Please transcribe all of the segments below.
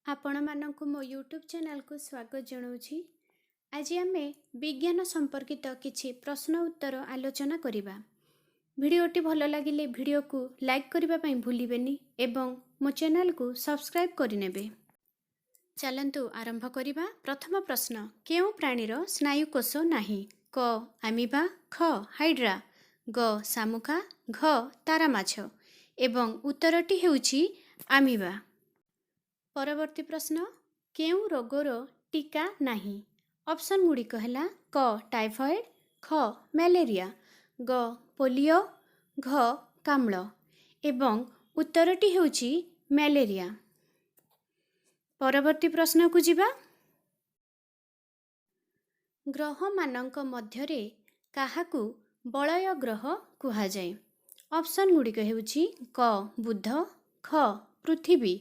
ଆପଣମାନଙ୍କୁ ମୋ ୟୁଟ୍ୟୁବ୍ ଚ୍ୟାନେଲକୁ ସ୍ୱାଗତ ଜଣାଉଛି। ଆଜି ଆମେ ବିଜ୍ଞାନ ସମ୍ପର୍କିତ କିଛି ପ୍ରଶ୍ନ ଉତ୍ତର ଆଲୋଚନା କରିବା। ଭିଡ଼ିଓଟି ଭଲ ଲାଗିଲେ ଭିଡ଼ିଓକୁ ଲାଇକ୍ କରିବା ପାଇଁ ଭୁଲିବେନି ଏବଂ ମୋ ଚ୍ୟାନେଲକୁ ସବସ୍କ୍ରାଇବ୍ କରିନେବେ। ଚାଲନ୍ତୁ ଆରମ୍ଭ କରିବା। ପ୍ରଥମ ପ୍ରଶ୍ନ, କେଉଁ ପ୍ରାଣୀର ସ୍ନାୟୁକୋଷ ନାହିଁ? କ ଆମିବା, ଖ ହାଇଡ୍ରା, ଗ ଶାମୁକା, ଘ ତାରାମାଛ। ଏବଂ ଉତ୍ତରଟି ହେଉଛି ଆମିବା। ପରବର୍ତ୍ତୀ ପ୍ରଶ୍ନ, କେଉଁ ରୋଗର ଟୀକା ନାହିଁ? ଅପସନ୍ ଗୁଡ଼ିକ ହେଲା କ ଟାଇଫଏଡ୍, ଖ ମ୍ୟାଲେରିଆ, ଗ ପୋଲିଓ, ଘ କାମ୍ଳ। ଏବଂ ଉତ୍ତରଟି ହେଉଛି ମ୍ୟାଲେରିଆ। ପରବର୍ତ୍ତୀ ପ୍ରଶ୍ନକୁ ଯିବା। ଗ୍ରହମାନଙ୍କ ମଧ୍ୟରେ କାହାକୁ ବଳୟ ଗ୍ରହ କୁହାଯାଏ? ଅପସନ୍ ଗୁଡ଼ିକ ହେଉଛି କ ବୁଧ, ଖ ପୃଥିବୀ,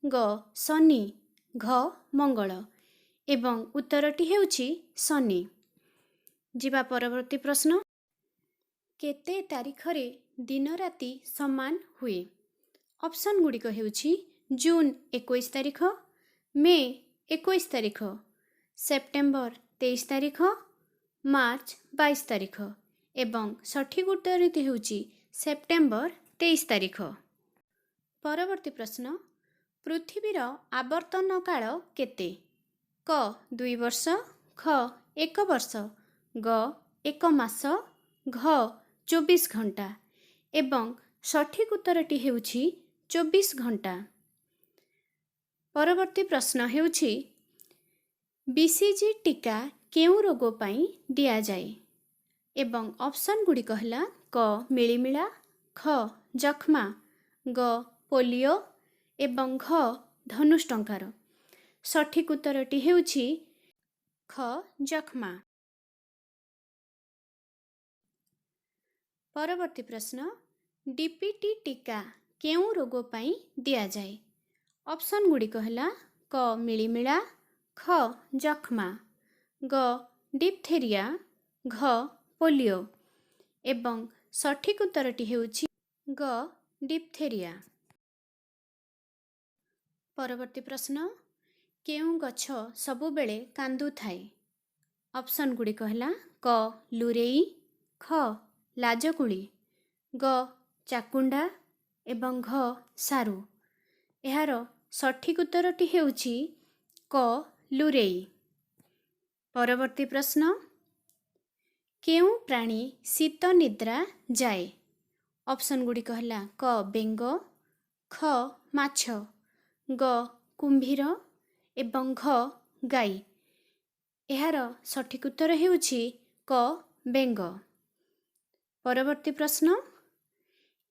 ଗ ଶନି, ଘ ମଙ୍ଗଳ। ଏବଂ ଉତ୍ତରଟି ହେଉଛି ଶନି। ଯିବା ପରବର୍ତ୍ତୀ ପ୍ରଶ୍ନ। କେତେ ତାରିଖରେ ଦିନ ରାତି ସମାନ ହୁଏ? ଅପସନ୍ ଗୁଡ଼ିକ ହେଉଛି ଜୁନ୍ 21 ତାରିଖ, ମେ 21 ତାରିଖ, ସେପ୍ଟେମ୍ବର 23 ତାରିଖ, ମାର୍ଚ୍ଚ 22 ତାରିଖ। ଏବଂ ସଠିକ୍ ଉତ୍ତରଟି ହେଉଛି ସେପ୍ଟେମ୍ବର 23 ତାରିଖ। ପରବର୍ତ୍ତୀ ପ୍ରଶ୍ନ, ପୃଥିବୀର ଆବର୍ତ୍ତନ କାଳ କେତେ? କ 2 ବର୍ଷ, ଖ ଏକ ବର୍ଷ, ଗ ଏକ ମାସ, ଘ 24 ଘଣ୍ଟା। ଏବଂ ସଠିକ୍ ଉତ୍ତରଟି ହେଉଛି 24 ଘଣ୍ଟା। ପରବର୍ତ୍ତୀ ପ୍ରଶ୍ନ ହେଉଛି, ବିସିଜି ଟୀକା କେଉଁ ରୋଗ ପାଇଁ ଦିଆଯାଏ? ଏବଂ ଅପସନ୍ ଗୁଡ଼ିକ ହେଲା କ ମିଳିମିଳା, ଖ ଯକ୍ଷ୍ମା, ଗ ପୋଲିଓ ଏବଂ ଘ ଧନୁଷ୍ଟଙ୍କାର। ସଠିକ୍ ଉତ୍ତରଟି ହେଉଛି ଖ ଯକ୍ଷ୍ମା। ପରବର୍ତ୍ତୀ ପ୍ରଶ୍ନ, ଡିପିଟି ଟୀକା କେଉଁ ରୋଗ ପାଇଁ ଦିଆଯାଏ? ଅପସନ୍ ଗୁଡ଼ିକ ହେଲା କ ମିଳିମିଳା, ଖ ଯକ୍ଷ୍ମା, ଗ ଡିପଥେରିଆ, ଘ ପୋଲିଓ। ଏବଂ ସଠିକ୍ ଉତ୍ତରଟି ହେଉଛି ଗ ଡିପଥେରିଆ। ପରବର୍ତ୍ତୀ ପ୍ରଶ୍ନ, କେଉଁ ଗଛ ସବୁବେଳେ କାନ୍ଦୁଥାଏ? ଅପସନ୍ ଗୁଡ଼ିକ ହେଲା କ ଲୁରେଇ, ଖ ଲାଜକୁଳି, ଗ ଚାକୁଣ୍ଡା ଏବଂ ଘ ସାରୁ। ଏହାର ସଠିକ୍ ଉତ୍ତରଟି ହେଉଛି କ ଲୁରେଇ। ପରବର୍ତ୍ତୀ ପ୍ରଶ୍ନ, କେଉଁ ପ୍ରାଣୀ ଶୀତ ନିଦ୍ରା ଯାଏ? ଅପସନ୍ ଗୁଡ଼ିକ ହେଲା କ ବେଙ୍ଗ, ଖ ମାଛ, ଗ କୁମ୍ଭୀର ଏବଂ ଘ ଗାଈ। ଏହାର ସଠିକ୍ ଉତ୍ତର ହେଉଛି କ ବେଙ୍ଗ। ପରବର୍ତ୍ତୀ ପ୍ରଶ୍ନ,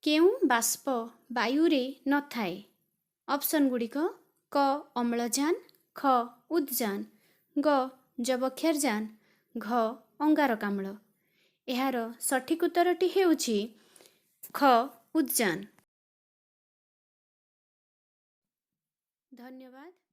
କେଉଁ ବାଷ୍ପ ବାୟୁରେ ନଥାଏ? ଅପସନ୍ ଗୁଡ଼ିକ କ ଅମ୍ଳଜାନ, ଖ ଉଦଜାନ, ଗ ଯବକ୍ଷାରଜାନ, ଘ ଅଙ୍ଗାରକାମ୍ଳ। ଏହାର ସଠିକ୍ ଉତ୍ତରଟି ହେଉଛି ଖ ଉଦଜାନ। ଧନ୍ୟବାଦ।